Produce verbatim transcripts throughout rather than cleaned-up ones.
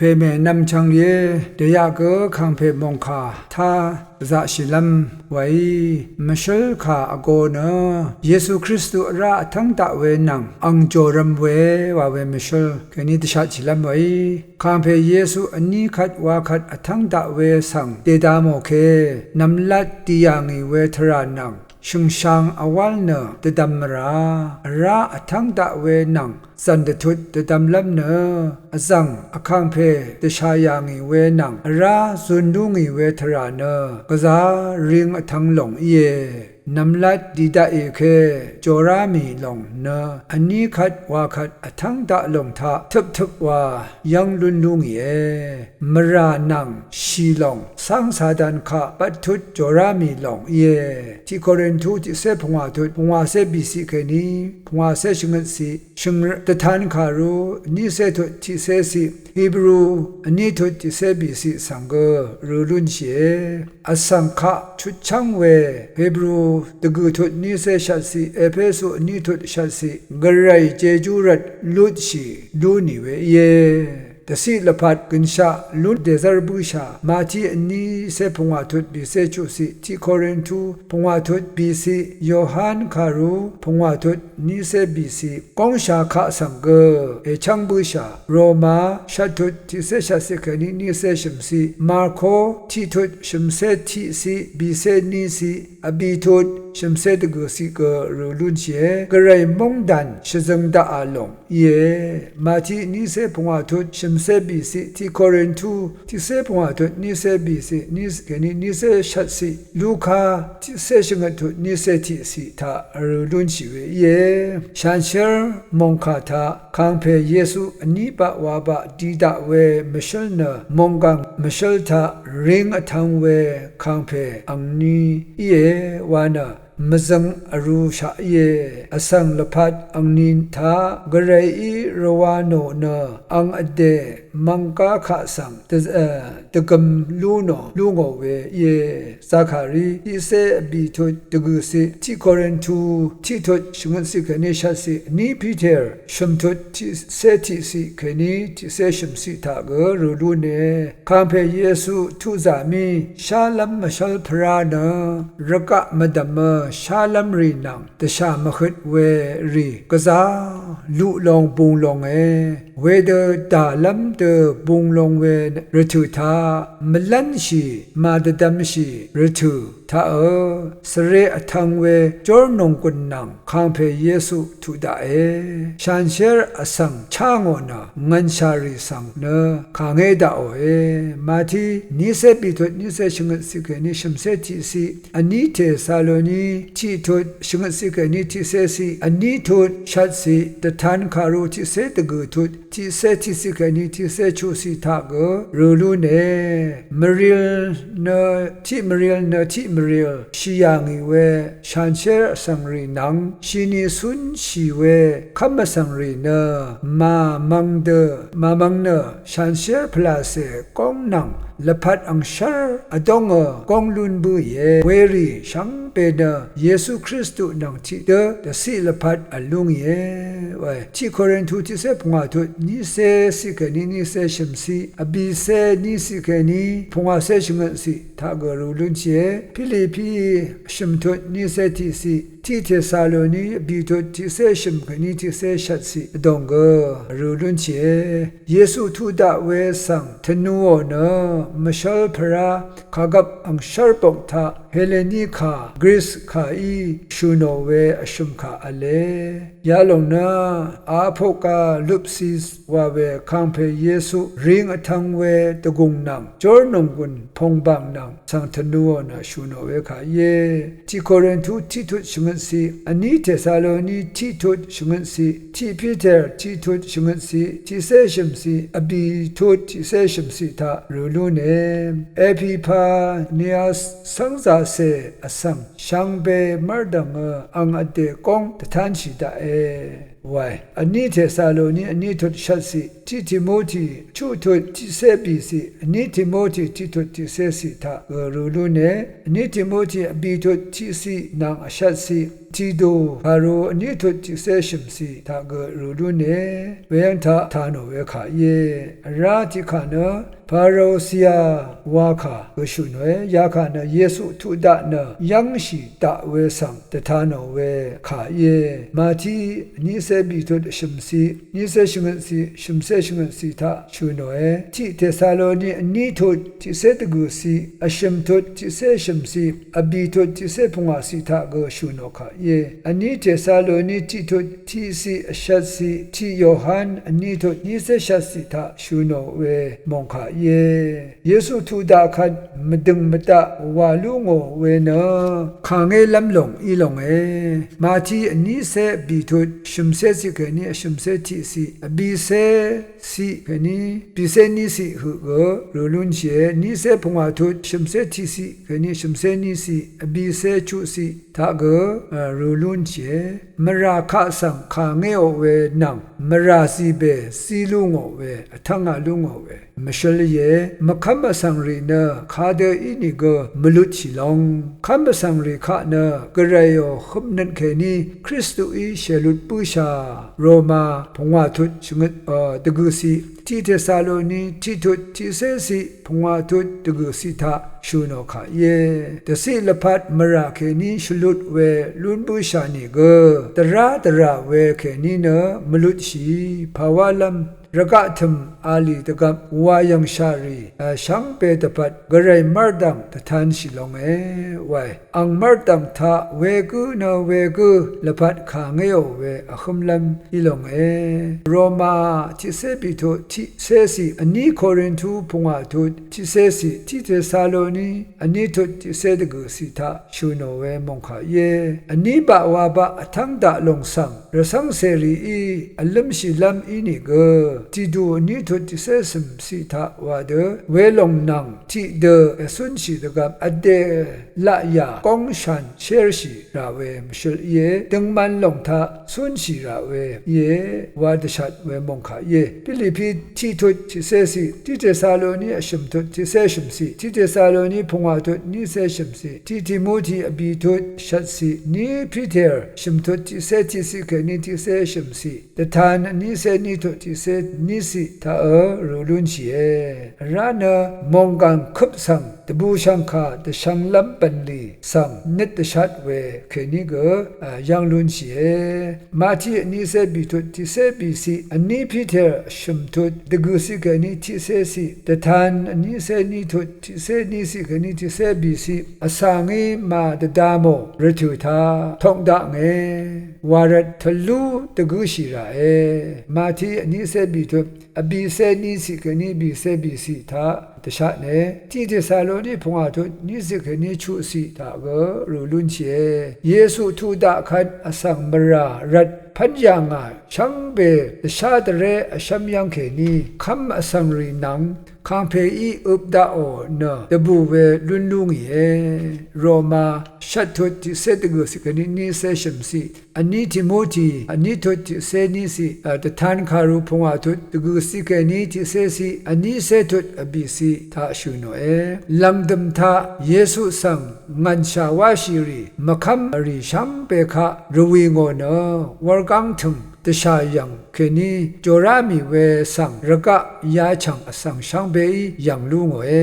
Pèmè nvmchvng rìé, dèyaq gø kàngpè mòngkà tá vzaqshìlv́m wèí, mvshǿl kà vgō nø Yesu Kristu vrá vtv́ng daq we nvng ang jòrvm we wa we mvshǿl kèní dvshatshìlv́m wèí, kàngpè Yesu vní kvt wa kvt vtv́ng daq we svng dèda mò ke, nv̀mlat dì yà ngì we tvrà nvng shø̀ngshang vwál nø dvdvm mvrà, vrá vtv́ng daq we nvng zv̀n dvtut dvdvmlv́m nø, vzv̀ng vkàngpè dvshà yà ngì we nvng vrá zun lú ngì we tvrà nø, gvzà ring vtvng lòng íe. Nv̀mlat dì daqì ke jòrá mì lòng nø, vní kvt wa kvt vtv́ng daq lòng taq tøptøp wa yv́ng lún lú ngìe. Mvrà nvng shì lòng cáng Satan kaq bvttut jòrá mì lòng íe. Tiq Korintu tiqcé pungwà tut pungwàcé bìciq kèní pungwàcé shvngøtciq, shø̀ng dvtan kàru vnícé tut tiqcéciq, Hibru vní tut tiqcé bìciq svng gø rø lúnshìe. Vsvng kaq chutchv́ng we, Hibru dvgø̀ tut vnícé shvtciq, Epesu vní tut shvtciq, Gvray jejú rvt lutshì lú nì we íe. Dvciq lvpat gø̀nshaq lún dèzv́r bǿshà, Mati vnícé pungwà tut bìcé chuqciq, Tiq Korintu pungwà tut bìciq, Yohan kàru pungwà tut vnícé bìciq, góngsha kaq svng gø èchv́ng bǿshà, Roma shvt tut tiqcé shvtciq kèní vnícé shø̀mciq, Marko tiq tut shø̀mcé tiqciq bìcé vníciq, vbì tut shø̀mcé dvgø̀ciq gø rø lúnshìe. Gvray móngdàn shvzøng daqà lòng íe. Mati vnícé pungwà tut shø̀mcé bìciq, Tiq Korintu tiqcé pungwà tut vnícé bìciq, vní kèní vnícé shvtciq, Luka tiqcé shvngøt tut vnícé tiqciq taq vrø lúnshì we íe. Shanshér mòngkà taq kàngpè Yesu vní baq wa baq di daq we mvshǿl nø, mònggàng mvshǿl taq ring vtvng we kàngpè angni íe wa nø, mvzøng vrūshaq íe. Vsvng lvpat angni taq Gvrayí rvwa nò nø ang vdè mvngká kaq svng dv, e, dvgøm lú nò lú ngò we íe. Zakari tiqcé vbì tut dvgø̀ciq, Tiq Korintu tiq tut shvngøtciq kèní shvtciq, vní Piter shø̀m tut tiqcé tiqciq kèní tiqcé shø̀mciq taq gø rø lúne. Kàngpè Yesu tuqzà mí shálv́m mvshv́l pvrá nø rvgaq mvdv̀mø shálv́m rì nvng dvshà mvhøt we rì gvzà luq long bung longe. Wedø dàlv́m dø bung long we rvtø̀ taq mvlv́nshì màdvdvmshì rvtø̀ taqø svre vtvng we jórnònggùn nvng kàngpè Yesu tuq daqe. Shanshér vsvng chá ngò nø ngv̀nshà rì svng nø kàngé daqòe. Mati vnícé bìtut vnícé shvngøtciq kèní shø̀mcé tiqciq, vní Tesaloni tiq tut shvngøtciq kèní tiqcéciq, vní tut shvtciq, dvtan kàru tiqcé dvgø̀ tut tiqcé tiqciq kèní tiqcé chuqciq taq gø rø lúne. Mvril nø tiq mvril nø tiq mvril shì yà ngì we shanshér vsvng rì nvng shini cúnshì we kv́m vsvng rì nø màmvng dø, màmvng nø shanshér pvlàcè góng nvng lvpat angshv́r vdóngø góng lún bǿìe. Werì shvngbe nø Yesu Kristu nvng tiqdø dvciq lvpat vl lúngìe. Wae, tiq Korintu tiqcé pungwà tut vnícé ciq kèní vnícé shø̀mciq, vbìcé vní ciq kèní pungwàcé shvngøtciq taq gø rø lúnshìe. Pilipi shø̀m tut vnícé tiqciq, tiq Tesaloni vbì tut tiqcé shø̀m kèní tiqcé shvtciq vdòng gø rø lúnshìe. Yesu tuq daq we svng tvnuò nø mvshv́l pvrá kàgvp angshv́r bok taq Heleni kà, Gris kàí shø̀ nò we vshø̀m kà v̄le. Yalòng nø Apokalupsis wa we kàngpè Yesu ring vtvng we dvgùng nvng jórnònggùn pòngbàng nvng svng tvnuò nø shø̀ nò we kà íe. Tiq Korintu tiq tut shvngøtciq, vní Tesaloni tiq tut shvngøtciq, tiq Piter tiq tut shvngøtciq, tiqcé shø̀mciq, vbì tut tiqcé shø̀mciq taq rø lúne. Epipanias cv́ngzàcè vsvng shvngbe mv́rdv̀ngø ang vdè góng dvtánshì daqe. Wae, vní Tesaloni vní tut shvtciq, tiq Timoti chuq tut tiqcé bìciq, vní Timoti tiq tut tiqcéciq taq gø rø lúne. Vní Timoti vbì tut tiqciq nvng vshvtciq, Tìdò pàrø vní tut tiqcé shø̀mciq taq gø rø lúne. Weyv́ng taq tà nò we kà íe. Vrá tiqkà nø parisia wa kà gø shø̀ nòe. Yakà nø Yesu tuq daq nø yv́ngshì daq we svng dvta nò we kà íe. Màti vnícé bìtut vshø̀mciq, vnícé shvngøtciq, shø̀mcé shvngøtciq taq shø̀ nòe. Tiq Tesaloni vní tut tiqcé dvgø̀ciq, vshø̀m tut tiqcé shø̀mciq, vbì tut tiqcé pungwàciq taq gø shø̀ nò kà íe. Vní Tesaloni tiq tut tiqciq vshvtciq, tiq Yohan vní tut vnícé shvtciq taq shø̀ nò we mòngkà íe. Yesu tuq daq kvt mvdø̀ng mvdaq wà lú ngò we nø kàngélv́m lòng í longe. Màti vnícé bìtut shø̀mcé ciq kèní vshø̀mcé tiqciq, vbìcé ciq kèní bìcé níciq høq gø rø lúnshìe. Vnícé pungwà tut shø̀mcé tiqciq kèní shø̀mcé níciq, vbìcé chuqciq taq gø rø lúnshìe. Mvrà kaq svng kàngéò we nvng mvrà zìbè zí lú ngò we, vtv́ngā lú ngò we mvshøl íe. Mvkv́m vsvng rì nø kadø ínìgø mvlutshì long. Kv́m vsvng rì kaq nø gvrayò høpnøt kèní Kristuí shèlut bǿshà. Roma pungwà tut shvngøt dvgø̀ciq, tiq Tesaloni tiq tut tiqcéciq, pungwà tut dvgø̀ciq taq shø̀ nò kà íe. Dvciq lvpat mvrà kèní shvlut we lún bǿshà nìgø dvrá dvrà we kèní nø mvlutshì. Pàwálv́m rvgaq tø̀m a lì dvgvp wà yv̀ngshà rì shvngbe dvpvt gvray mv́rdv̀ng dvtanshì longe wae. Ang mv́rdv̀ng taq wegǿ nø wegǿ lvpat kàngéò we vhǿmlv́m í longe. Roma tiqcé bìtut tiqcéciq, vní Korintu pungwà tut tiqcéciq, tiq Tesaloni vní tut tiqcé dvgø̀ciq taq shø̀ nò we mòngkà íe. Vní baq wabaq vtv́ng daq lòng svng rvcv́ng cèrìí vlǿmshìlv́m ínìgø, tìdù vní tut tiqcé shø̀mciq taq wa dø welòng nvng tiqdø ècúnshì dvgvp vdè laqyà góngshàn shérshì rà we mvshøl íe. Døngman lòng taq cúnshì rà we íe wa dvshat we mòngkà íe. Pilipi tiq tut tiqcéciq, tiq Tesaloni vshø̀m tut tiqcé shø̀mciq, tiq Tesaloni pungwà tut nícé shø̀mciq, tiq Timoti vbì tut shvtciq, vní Piter shø̀m tut tiqcé tiqciq kèní tiqcé shø̀mciq, dvtan vnícé ní tut tiqcé níciq taq ø rø lúnshìe. Vrá nø mònggàng køp svng dvbùshv̀ngkà dvshvnglv́m bv̀nlì svng nøt dvshat we kèní gø yv́ng lúnshìe. Mati vnícé bìtut tiqcé bìciq, vní Piter shø̀m tut dvgø̀ciq kèní tiqcéciq, dvtan vnícé ní tut tiqcé níciq kèní tiqcé bìciq, vsvng í màdvda mò rvtø̀ taq tokdaq nge wà rvt tvlú dvgǿshì ràe. Mati vnícé bìtut vbìcé níciq kèní bìcé bìciq taq dvshatne. Tiq Tesaloni pungwà tut níciq kèní chuqciq taq gø rø lúnshìe. Yesu tuq daq kvt vsvng mvrà rvt pv́n yà ngà shvngbe dvshá dvré vshv́m yv́ng kèní kv́m vsvng rì nvng kàngpèí øp daqò nø dvbù we lún lú ngìe. Roma shvt tut tiqcé dvgø̀ciq kèní nícé shø̀mciq, vní Timoti vní tut tiqcé níciq, dvtan kàru pungwà tut dvgø̀ciq kèní tiqcéciq, vnícé tut vbìciq taq shø̀ nòe. Lv̀ngdø̀m taq Yesu svng ngv̀nshà wáshìrì mvkv́m vrì shvngbe kaq rvwì ngò nø wurgáng tø̀ng dvshà yv̀ng kèní jòrá mì we svng rvgaq yachv̀ng vsvng shvngbeí yv̀ng lú ngòe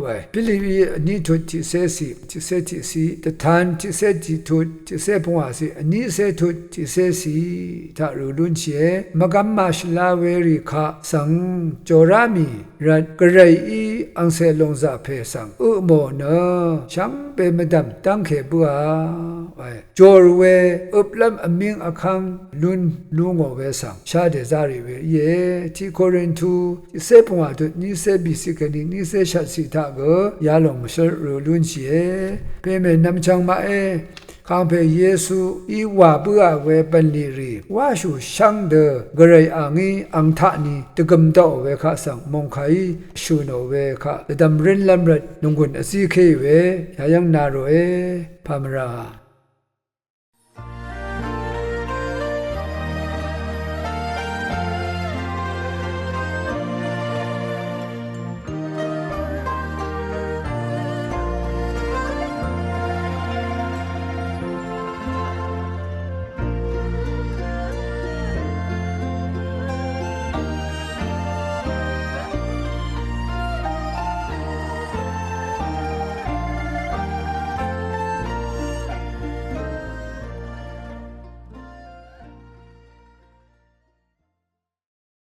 wae. Pilipi vní tut tiqcéciq, tiqcé tiqciq, dvtan tiqcé tiqtut, tiqcé pungwàciq, vnícé tut tiqcéciq taq rø lúnshìe. Mvgvm màshvla werì kaq svng jòrá mì rvt gvrayí angcè lòngzà pè svng øpmò nø shvngbe mvdv̀m dv́ngke bǿà wae. Jòr we øplv́m vmíng vkv́ng lún lú ngò we svng shá dèzá rì we íe. Tiq Korintu tiqcé pungwà tut nícé bìciq kèní nícé shvtciq taq gø yalòng mvshǿl rø lúnshìe. Pèmè nvmchvng maqé. Kàngpè Yesuí wà bǿà we bv̀nlì rì wáshù shv́ng dø gvray angí ang taq ni dvgø̀m daqò we kaq svng mòngkàí shø̀ nò we kaq dvdv̀m rǿnlv́m rvt nònggùn vzíkéì we yayv́ng na ròe. Pàmvrà